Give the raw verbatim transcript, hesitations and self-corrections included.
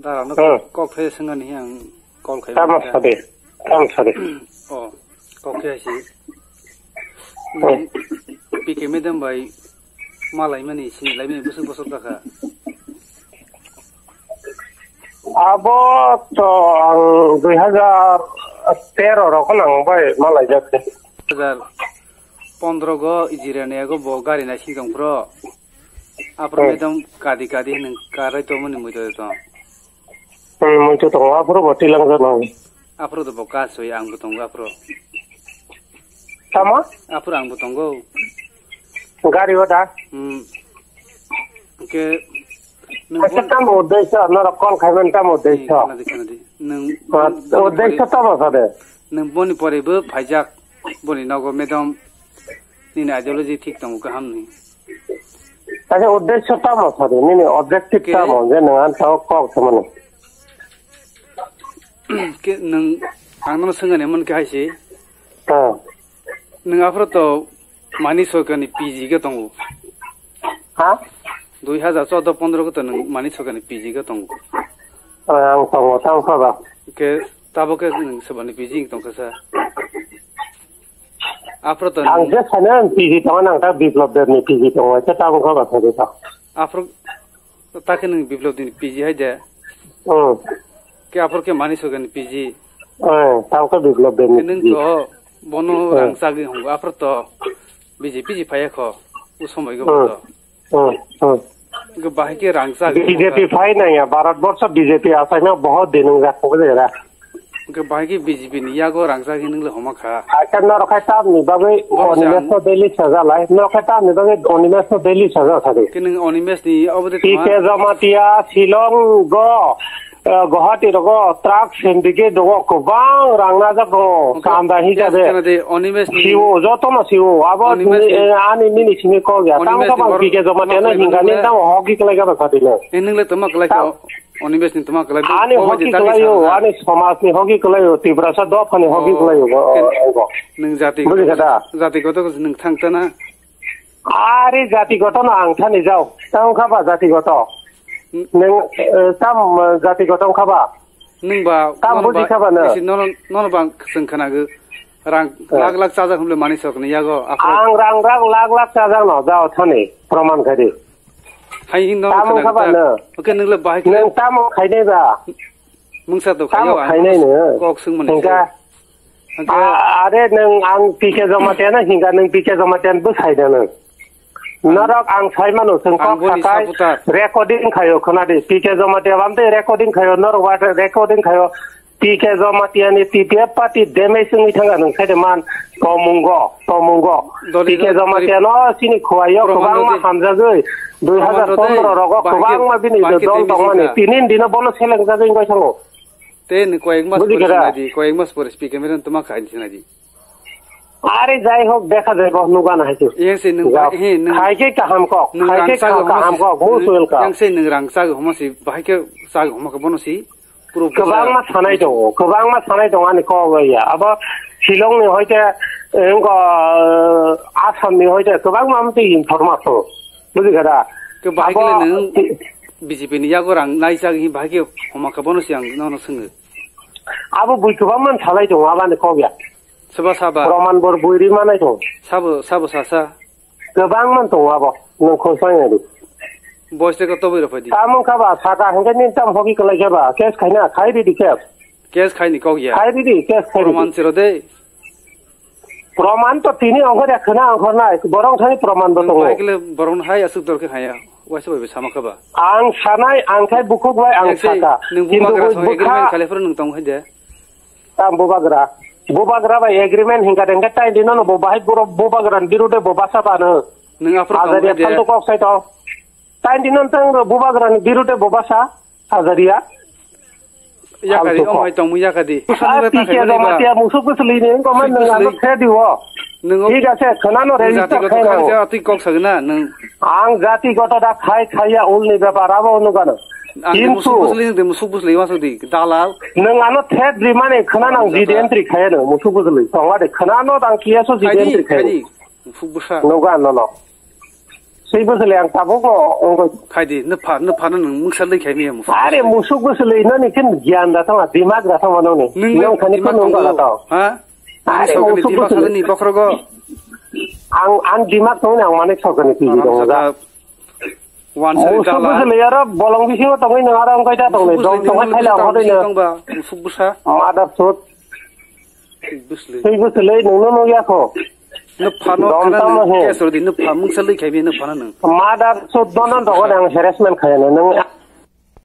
Sir, ano Hmm. kok khe swngani ang call khai Tamo mangkha. Sadi, tamo sadi. Oh, kok khe si. Hmm. P K madam bai malaimani, sinilaimani bwswk bosor kakha. Abo to ang dui hazar tero rok nang bai malaijak. Dui hazar pondro go Ijirani ago bo gari naising tong phro. Aphro Hmm. madam kadi kadi hinwi karai tongmani mui tong. Hmm, mui to tongo, aphro bo tilang jano. Aphro to bo kasui ang bo tongo aphro. Tamo? Aphro ang bo tongo. Gari o da? Hmm. Ke nung Acha bon- tamo uddesho, norok call khaiman tamo Ni uddesho? Khana di, khana di. Nung Ah, bon uddesho pore- tamo sade? Nung boni pore bo phaijak, boni nogo madam nini ideology thik tongo kaham ni. Acha uddesho tamo sade, nini objective Ke- tamo, je nung ang tamo kok samani. Ke nung ang nono swngani mon ke haisi. Ah. Nung aphro to Mani Soikarni P G khe tongo. Ha? Dui hazar choudo pondro khe to nwng Mani Soikarni P G khe tongo. Ah, ang tongo, tamo kha ba? Khe tabo khe nwng sebani P G wng tongkha sa. Aphro to Ang nwng je sano ang P G tongo, nang ta Biplab Debni P G tongo, khe tamo kha ba sa de ta? Aphro ta khe nwng Biplab Debni P G hai de? Hmm. Khe aphro khe Mani Soikarni P G. Eh, tamo khe Biplab Debni Khe nwng P G. To bono Hmm. rang chagwi hongo, aphro to B J P ji phaiya kho, u somoi go Hmm. Boto. Hmm. Hmm. Go bahai khe rang chagwi B J P phai nang ya, Bharat borsho B J P achaima bahut din wng jak kho jera. Go bahai khe B J P ni yago rang chagwi nwng le homa kha. Acha norok khai tamni bagwi Bo Animesh jang- no daily saja lai, norok khai tamni bagwi Animesh no daily saja sadi. Khe nwng Animesh ni obo de P K tma? Jamatia, Shillong go, eh, Guwahati rogo truck syndicate rogo kwbang rang najak tongo, Oke, chanda yes, hisabe. Kana de, Animesh ni Siwo, jotono siwo. Abo Animesh ni ni, eh, ani nini simi kok ya. Tamo Animesh ni kabang bor-, P K Jamatia bor no kaiba hingani nung le. Tamo hoki kwlai gaba sadi no. Eh, nung le tama kwlai Tam- kho, Animesh ni tama kwlai kho, Ani obo hoki je tani kwlaio, sana. Ani somaj ni hoki kwlaio, Tiprasa dopha ni hoki Oh, kwlaio, ken-, oh, oh. Nung jati Buji goto, kha da? Jati goto nung thang tana. Ari jati goto no ang thani jao. Tamo kha ba jati goto. N- Nung, eh, tam, eh, jati goto kha ba? Nung ba, Tam nono buji ba, kha ba no? Isi nono, nono ba ang swng khana go. Rang Eh. Lak lak chajak hwnle Mani Soikarni yago. Aphro Ang rang rang lak lak chajak no jao thani. Proman khai di. Hai hin nono Tamo khana kha ba go ta. No? Oke, nung le bahai khe. Nung tamo khainai ba? Mungsa to Tamo khayo, ang khainai no? Kok swng mani Hingka? se. Hingke A-, are nwng ang P K Jamatia no hingka, nwng P K Jamatia no bwsai da nwng. Ang Norok ang sai mano, chwng ang kok boni sakai supporter. Recording khaio, khwnadi. P K Jamatia bam tei recording khaio, norok ba recording khaio. P K Jamatia ni T P F party damage wngwi thangkha nwng sai de man, tomungo, tomungo. Doli P K doli Jamatia no sini khuaio, Proman kwbangma Dodi. Hamjagwi. Proman Dodi. Dui hazar pondro rogo Bahai khe, kwbangma bini bahai khe dol damage tongmani. Wngkha. Tini dino bono seleng jagwi wngwi thango. Te ni koyek mas Buji pore kha da? Sinai di, koyek mas pore speaker meeting tuma khai sinai di. Are jai hok, dekha jaibo, nuga na hai se. Yang se nung Jao. Ba-, he, nung, Khai khe kaham kok, nung khai rang khe chagwi kaham homa se, kok, most welcome. Yang se nung rang chagwi homa se, bahai khe chagwi homa khe bono se, puro Kwbangma busa. Sanai tongo, kwbangma sanai tongo ani kok bai ya. Abo Shillong ni hoite, eh, wngkha, eh, Assam ni hoite, kwbangma amtwi information. Buji kha da? Khe bahai khe Abo le nung ti- B J P ni yago rang nai chagwi bahai khe homa khe bono se ang nono swngo. Abo bui kwbangma salai tongo, abani kok ya. Soba saba. Proman bor bui ri manai tongo. Sabo, sabo sasa. Kwbangma tongo abo, nwng khosai nai di. Boys te ko toboi rok phai di. Tamo kha ba, saka hingke nini tam hoki kwlai khe ba, case khaina, khai ridi case. Case khaini kok ya. Khai ridi, case khai ridi. Proman chiro de. Proman to tini ongkhor ya khwna ongkhor nai, borok thani proman bo tongo. Bahai khe le borok hai aswk dor khe haya, waisa bai bai sama kha ba. Ang sanai, ang khai bukhuk bai ang Yang se saka. Nung Kintu bubagra bui song bwkha agreement khale phuru nung tong hai de. Tam bubagra. Bubagra bai agreement hingka dengke tai dino no bo bahai buro bubagra ni birude bo basa bano. Nung aphuru tong Azadi hai de. Phanto kok sai to. Tai dino tang ro bubagra ni birude bo basa. Azaria. Yakari, Phanto kok. Om hai tong mu yakari. Ah, P K Jamatia musuk bwswlwi ni wngkha man nung ano thre diwo. Nung Thik ase, khwnano register khaina nango. Atwi kok sagna nung. Ang jati goto da khai khaiya ulni bepar abo nugano. Ang de musuk bwswlwi, de musuk bwswlwi wansuk di, dalal. Nung ano threat rimani khwna nang Jada. Jidi entry khaiya nung musuk bwswlwi. Tongma de khwnano tang kiyaso jidi Khaidi, entry khaiya. Khaidi, musuk bwsa. Nuga nono. Swi bwswlwi ang tabukno wngwi. Phaidi, nwpha, nwphano nwng mungsa lwi khaimaya musuk. Are musuk bwswlwi nani khe giyan da thangma, dimag da thangma noni. Nwng khani dimag ko nung tongo, gala tong. Ha? Are musuk bwswlwi. Dimag sakani bokhrogo. Ang, ang dimag tongni ang manik sokani tiji tongo da. Musuk bwswlwi aro bolong bisingo tongwi nwng aro wngkha ta tongnai. Dom tongwi khaila hodoi no. Musuk bwsa. Mother suit. Bwswlwi. Tei bwswlwi nwngno nukya kho. Nwphano dom tamo he. Case rwdi, nwpha mungsa lwi khaibi nwphano nwng. Mother suit dono dogo ang harassment khayano nwng.